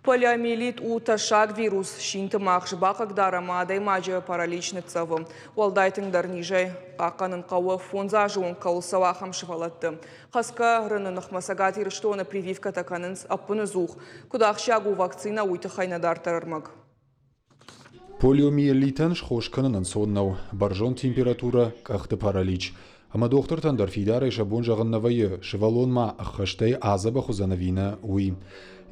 Полиомиелит у тӕссаг вирус, синты магъз бахъыгдары ӕмӕ адӕймаджы паралич ныццӕвы. Уӕлдай тынгдӕр низӕй хъахъхъӕнын хъӕуы, 5 азы онг кӕуыл цӕуы, ахӕм сывӕллӕтты. Хӕцгӕ рыны ныхмӕ Цӕгат Ирыстоны прививкӕтӕ кӕнынц ӕппыныдзух. Куыд ахсджиаг у вакцинӕ, уый тыххӕй нӕ дарддӕр ӕрмӕг. Полиомиелитӕн схос кӕнын ӕнцон нӕу. Бӕрзонд температурӕ, къӕхты паралич. Ӕмӕ дохтыртӕн дӕр фидарӕй сӕ бон зӕгъын нӕ вӕййы, сывӕллон ма ӕххӕстӕй адзӕбӕх уыдзӕн ӕви нӕ, уый.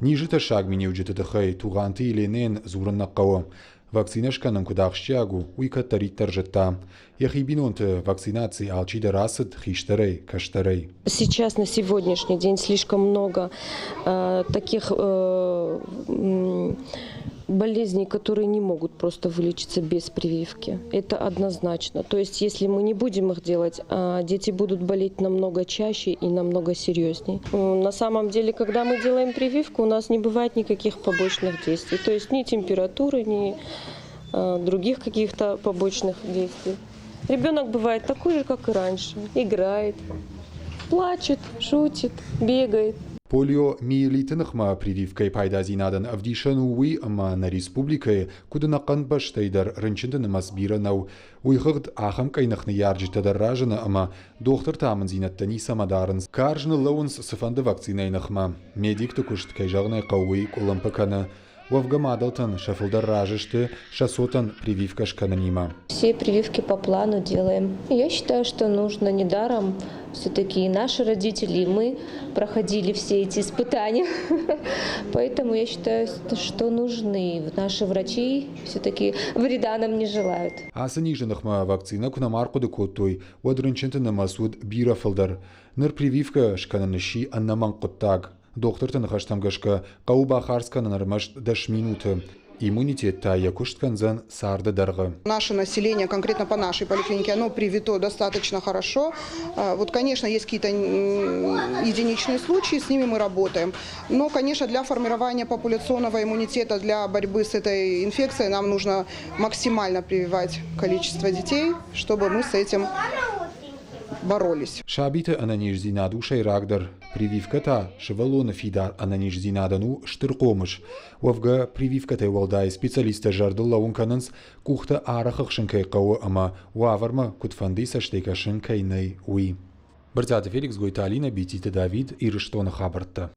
Низы тӕссаг миниуджыты тыххӕй Тугъанты Еленӕйӕн дзурын нӕ хъӕуы. Вакцинӕ скӕнын куыд ахсджиаг у, уый кӕддӕриддӕр зыдта. Йӕхи бинонты вакцинаци алчидӕр ацыд хистӕрӕй, кӕстӕрӕй. Сейчас на сегодняшний день слишком много таких болезней, которые не могут просто вылечиться без прививки. Это однозначно. То есть, если мы не будем их делать, дети будут болеть намного чаще и намного серьезнее. На самом деле, когда мы делаем прививку, у нас не бывает никаких побочных действий. То есть ни температуры, ни других каких-то побочных действий. Ребенок бывает такой же, как и раньше. Играет, плачет, шутит, бегает. Полиомиелиты ныхмӕ прививкӕйы пайдадзинадӕн ӕвдисӕн у уый, ӕмӕ нӕ республикӕйы, куыд ӕнӕхъӕн бӕстӕйы дӕр рынчынты нымӕц бирӕ нӕу. Уый хыгъд ахӕм къӕйных ныййарджытӕ дӕр разыны ӕмӕ дохтырты амындзинӕдтӕ ницӕмӕ дарынц. Карз ныллӕууынц цыфӕнды вакцинӕйы ныхмӕ. Медикты куыст, кӕй зӕгъын ӕй хъӕуы, уый къуылымпы кӕны. Уӕвгӕ мадӕлтӕн сӕ фылдӕр разы сты сӕ цотӕн прививкӕ скӕнынимӕ. Все прививки по плану делаем. Я считаю, что нужно недаром. Все-таки и наши родители, и мы проходили все эти испытания. Поэтому я считаю, что нужны. Наши врачи все-таки вреда нам не желают. Ацы низы ныхмӕ вакцинӕ куы нӕма ӕрхъуыды кодтой, уӕд рынчынты нымӕц уыд бирӕ фылдӕр. Ныр прививкӕ скӕнын сси ӕнӕмӕнг хъуыддаг. Дохтырты ныхӕстӕм гӕсгӕ, хъӕуы бахардз кӕнын ӕрмӕст 10 минуты. Иммунитет та йӕ куыст кӕндзӕн царды дӕргъы. Наше население, конкретно по нашей поликлинике, оно привито достаточно хорошо. Вот, конечно, есть какие-то единичные случаи, с ними мы работаем. Но, конечно, для формирования популяционного иммунитета, для борьбы с этой инфекцией нам нужно максимально прививать количество детей, чтобы мы с этим боролись. Сабиты ӕнӕниздзинад у сӕйрагдӕр. Прививкӕ та сывӕллоны фидар ӕнӕниздзинадӕн у стыр хъомыс. Уӕвгӕ, прививкӕтӕй уӕлдай специалисттӕ зӕрдыл лӕууын кӕнынц, къухтӕ арӕх ӕхсын кӕй хъӕуы ӕмӕ уавӕрмӕ куыдфӕндыйы цӕстӕй кӕсын кӕй нӕй, уый. Брытъиаты Феликс, Гойты Алинӕ, Бититы Давид, Ирыстоны хабӕрттӕ.